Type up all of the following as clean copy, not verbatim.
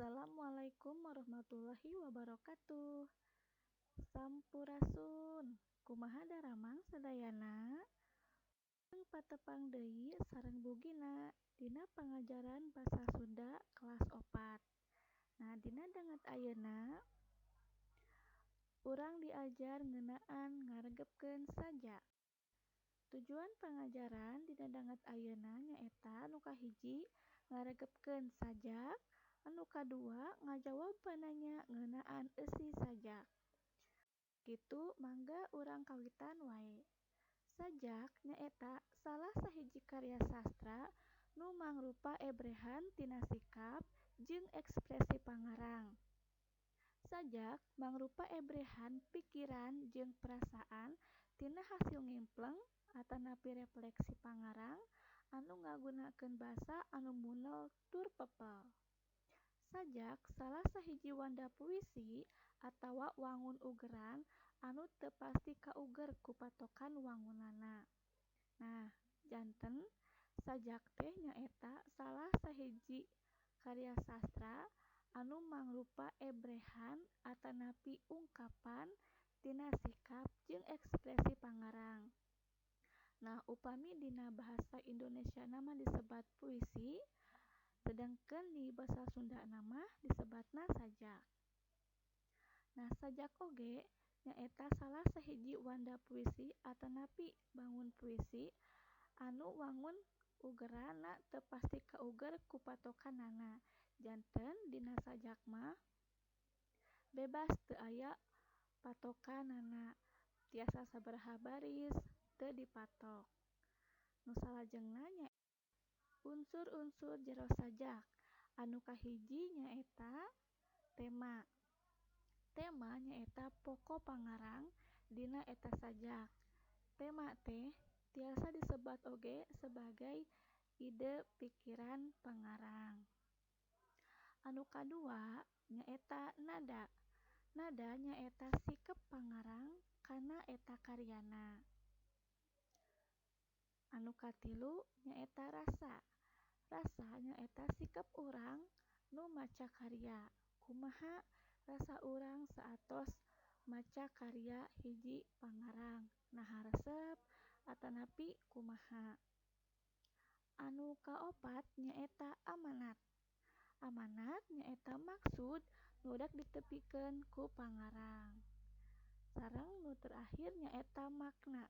Assalamualaikum warahmatullahi wabarakatuh. Sampurasun. Kumaha daramang sadayana? Patepang deui sareng Bu Gina dina pangajaran Basa Sunda kelas 4. Nah, dina danget ayeuna urang diajar ngeunaan ngaregepkeun sajak. Tujuan pangajaran dina danget ayeuna nyaeta nu kahiji ngaregepkeun sajak, anu kadua ngajawab pananya ngeunaan eusi sajak. Kitu mangga urang kawitan wae. Sajak nyaeta salah sahiji karya sastra nu mangrupa ebrehan tina sikap jeung ekspresi pangarang. Sajak mangrupa ebrehan pikiran jeung perasaan tina hasil ngimpleng atanapi refleksi pangarang anu ngagunakeun basa anu munel tur pepel. Sajak salah sahiji wanda puisi atawa wangun ugeran anu teu pasti kauger ku patokan wangunana. Nah, janten sajak teh nyaeta salah sahiji karya sastra anu mangrupa ebrehan atanapi ungkapan tina sikap jeung ekspresi pangarang. Nah, upami dina bahasa Indonesiana mah disebat puisi, sedangkan di bahasa Sundana mah disebatna sajak. Nah, sajak oge nyaeta salah sahiji wanda puisi atanapi bangun puisi anu wangun ugeranna teu pasti kauger ku patokanana. Janten dina sajak mah bebas teu aya patokanana, tiasa sabaraha baris teu dipatok. Nu salajengna nya unsur-unsur jero sajak. Anu kahiji nyaeta tema. Tema nyaeta poko pangarang dina eta sajak. Tema teh tiasa disebat oge sebagai ide pikiran pangarang. Anu kadua nyaeta nada. Nada nyaeta sikep pangarang kana eta karyana. Anu katilu nyaeta rasa. Rasa nyaeta sikep urang nu maca karya. Kumaha rasa urang saatos maca karya hiji pangarang, naha resep atanapi kumaha. Anu kaopat nyaeta amanat. Amanat nyaeta maksud nu rek ditepikeun ku pangarang. Sareng nu terakhir nyaeta makna.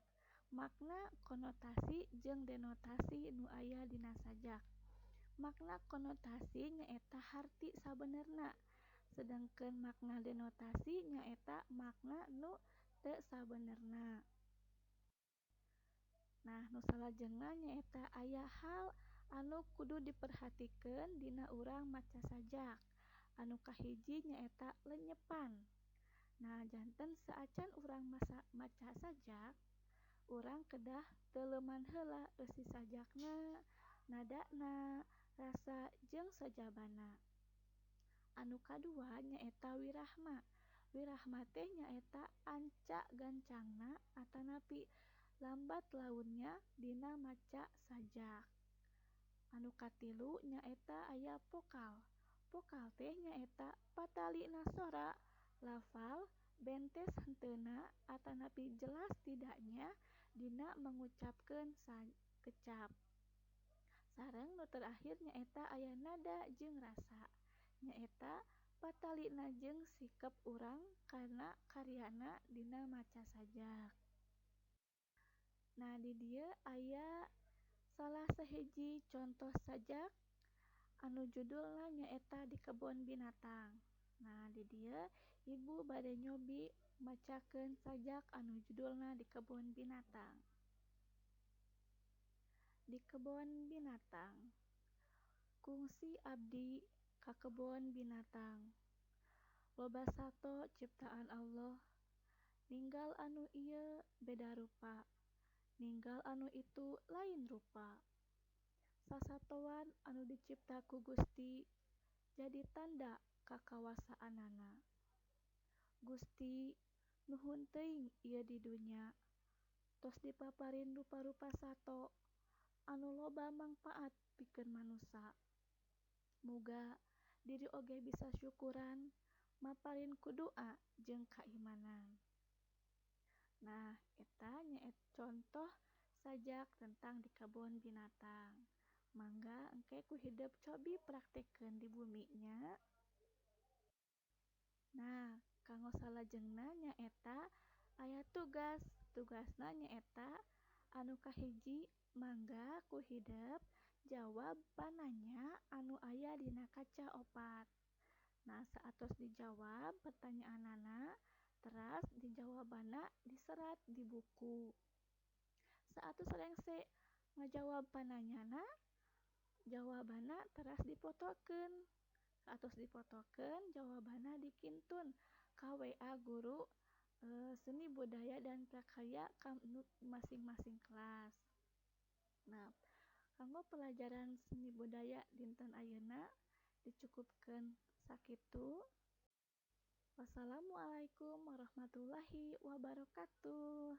Makna konotasi jeung denotasi nu aya dina sajak. Makna konotasi nyaeta harti sabenerna, sedangkeun makna denotasi nyaeta makna nu teu sabenerna. Nah, nu salajengna nyaeta aya hal anu kudu diperhatikeun dina urang maca sajak. Anu kahiji nyaeta lenyepan. Nah, janten saacan urang maca sajak, urang kedah teuleuman heula eusi sajakna, nadana, rasa jeung sajabana. Anu kadua nyaeta wirahma. Wirahma teh nyaeta anca gancangna atanapi lambat launnya dina maca sajak. Anu katilu nyaeta aya vokal. Vokal teh nyaeta patalina sora, lafal, bentes henteuna atanapi jelas tidaknya dina mengucapkeun kecap. Sareng nu terakhir nyaeta aya nada jeung rasa. Nyaeta patalina jeung sikep urang kana karyana dina maca sajak. Nah, di dieu aya salah sahiji contoh sajak anu judulna nyaeta Di Kebon Binatang. Nah, di dieu ibu bade nyobi macakeun sajak anu judulna Di Kebon Binatang. Di kebon binatang. Kungsi abdi ka kebon binatang. Loba sato ciptaan Allah, ninggal anu ieu beda rupa, ninggal anu itu lain rupa. Sasatoan anu dicipta ku Gusti jadi tanda kakawasaanana. Gusti nuhun teuing ieu di dunya, tos dipaparin rupa-rupa sato anu loba mangpaat pikeun manusa. Muga Diri oge bisa syukuran, maparin ku doa jeung kaimanan. Nah, eta nyaeta contoh sajak tentang di kebun binatang. Mangga engke ku hidep cobi praktekkeun di bumi nya. Nah, kanggo salajengna nyaeta aya tugas. Tugasna nyaeta anu kahiji, mangga ku hidep jawab pananya anu aya dina kaca 4. Nah, saatos dijawab pertanyaanana, teras dijawabana diserat di buku. Saatos rengse ngajawab pananyana, jawabanna teras dipotokeun. Saatos dipotokeun, jawabanna dikintun ka WA guru seni budaya dan prakarya masing-masing kelas. Nah, kanggo pelajaran seni budaya dinten ayeuna dicukupkeun sakitu. Wassalamualaikum warahmatullahi wabarakatuh.